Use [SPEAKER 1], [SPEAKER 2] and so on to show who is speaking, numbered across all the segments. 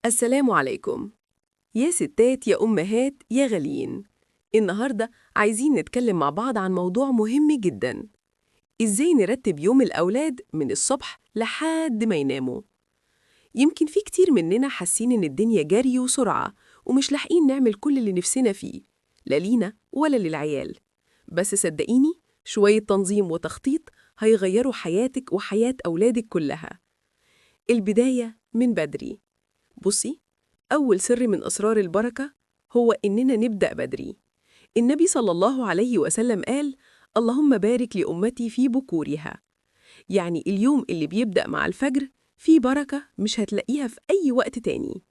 [SPEAKER 1] السلام عليكم يا ستات يا أمهات يا غاليين. النهاردة عايزين نتكلم مع بعض عن موضوع مهم جدا، إزاي نرتب يوم الأولاد من الصبح لحد ما يناموا. يمكن في كتير مننا حاسين إن الدنيا جري وسرعة ومش لاحقين نعمل كل اللي نفسنا فيه، لا لينا ولا للعيال. بس صدقيني شوية تنظيم وتخطيط هيغيروا حياتك وحياة أولادك كلها. البداية من بدري. بصي، أول سر من أسرار البركة هو إننا نبدأ بدري. النبي صلى الله عليه وسلم قال: اللهم بارك لأمتي في بكورها. يعني اليوم اللي بيبدأ مع الفجر فيه بركة مش هتلاقيها في أي وقت تاني.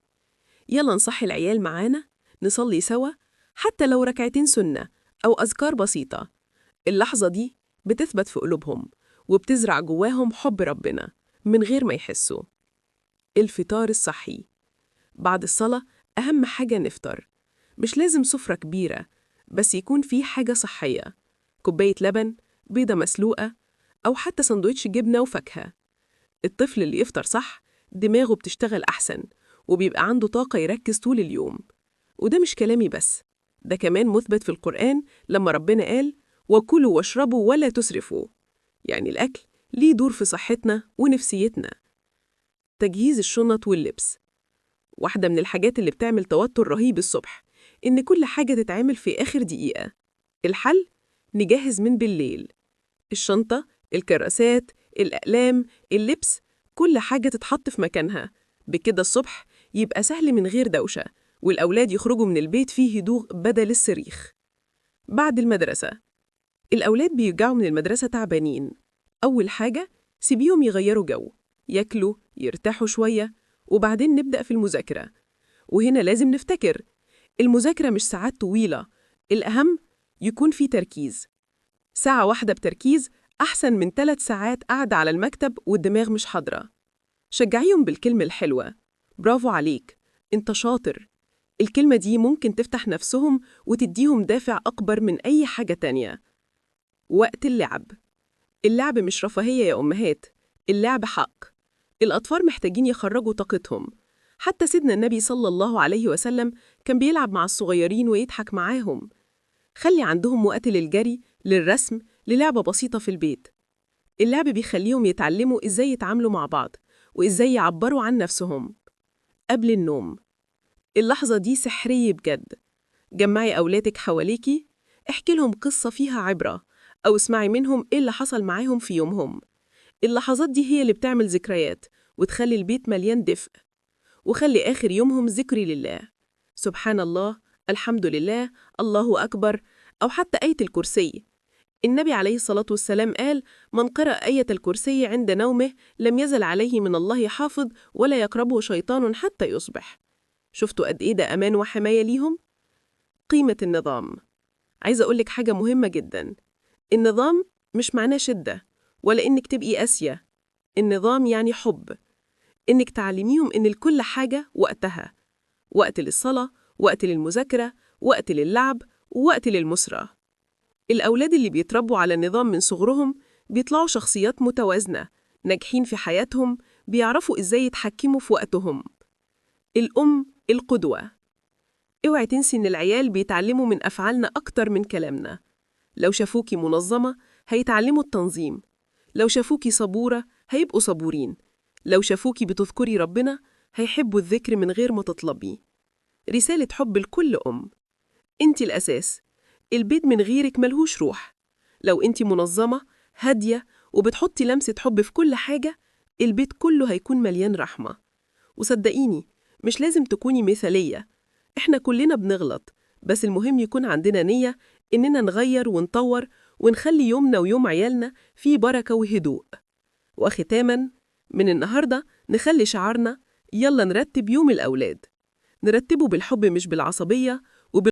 [SPEAKER 1] يلا نصحي العيال معانا، نصلي سوا حتى لو ركعتين سنة أو أذكار بسيطة. اللحظة دي بتثبت في قلوبهم وبتزرع جواهم حب ربنا من غير ما يحسوا. الفطار الصحي بعد الصلاة أهم حاجة نفطر. مش لازم سفرة كبيرة، بس يكون في حاجة صحية، كوباية لبن، بيضة مسلوقة، أو حتى سندوتش جبنة وفاكهة. الطفل اللي يفطر صح دماغه بتشتغل أحسن وبيبقى عنده طاقة يركز طول اليوم. وده مش كلامي بس، ده كمان مثبت في القرآن لما ربنا قال: وكلوا واشربوا ولا تسرفوا. يعني الأكل ليه دور في صحتنا ونفسيتنا. تجهيز الشنط واللبس، واحدة من الحاجات اللي بتعمل توتر رهيب الصبح إن كل حاجة تتعمل في آخر دقيقة. الحل؟ نجهز من بالليل. الشنطة، الكراسات، الأقلام، اللبس، كل حاجة تتحط في مكانها. بكده الصبح يبقى سهل من غير دوشة، والأولاد يخرجوا من البيت فيه هدوء بدل الصريخ. بعد المدرسة، الأولاد بيرجعوا من المدرسة تعبانين. أول حاجة سيبيهم يغيروا جو، ياكلوا، يرتاحوا شوية، وبعدين نبدأ في المذاكرة. وهنا لازم نفتكر المذاكرة مش ساعات طويلة، الأهم يكون في تركيز. ساعة واحدة بتركيز أحسن من 3 ساعات قاعدة على المكتب والدماغ مش حاضرة. شجعيهم بالكلمة الحلوة، برافو عليك، انت شاطر. الكلمة دي ممكن تفتح نفسهم وتديهم دافع أكبر من أي حاجة تانية. وقت اللعب، اللعب مش رفاهية يا أمهات، اللعب حق. الأطفال محتاجين يخرجوا طاقتهم. حتى سيدنا النبي صلى الله عليه وسلم كان بيلعب مع الصغيرين ويضحك معاهم. خلي عندهم وقت للجري، للرسم، للعبة بسيطة في البيت. اللعب بيخليهم يتعلموا إزاي يتعاملوا مع بعض وإزاي يعبروا عن نفسهم. قبل النوم، اللحظة دي سحرية بجد. جمعي أولادك حواليكي، احكي لهم قصة فيها عبرة، أو اسمعي منهم إيه اللي حصل معاهم في يومهم. اللحظات دي هي اللي بتعمل ذكريات وتخلي البيت مليان دفء. وخلي آخر يومهم ذكري لله، سبحان الله، الحمد لله، الله أكبر، أو حتى آية الكرسي. النبي عليه الصلاة والسلام قال: من قرأ آية الكرسي عند نومه لم يزل عليه من الله حافظ ولا يقربه شيطان حتى يصبح. شفتوا قد إيه ده أمان وحماية ليهم؟ قيمة النظام. عايزة أقولك حاجة مهمة جدا، النظام مش معناه شدة ولا إنك تبقي قاسية. النظام يعني حب، إنك تعلميهم إن لكل حاجة وقتها، وقت للصلاة، وقت للمذاكرة، وقت للعب، ووقت للمسرة. الأولاد اللي بيتربوا على النظام من صغرهم بيطلعوا شخصيات متوازنة، ناجحين في حياتهم، بيعرفوا إزاي يتحكموا في وقتهم. الأم القدوة. اوعي تنسي إن العيال بيتعلموا من أفعالنا أكتر من كلامنا. لو شافوكي منظمة هيتعلموا التنظيم، لو شافوكي صبورة هيبقوا صبورين، لو شافوكي بتذكري ربنا هيحبوا الذكر من غير ما تطلبي. رسالة حب لكل أم، انت الأساس. البيت من غيرك ملهوش روح. لو انت منظمة هادية وبتحطي لمسة حب في كل حاجة، البيت كله هيكون مليان رحمة. وصدقيني مش لازم تكوني مثالية، احنا كلنا بنغلط، بس المهم يكون عندنا نية إننا نغير ونطور ونخلي يومنا ويوم عيالنا فيه بركة وهدوء. وختاماً، من النهاردة نخلي شعارنا يلا نرتب يوم الأولاد، نرتبه بالحب مش بالعصبية،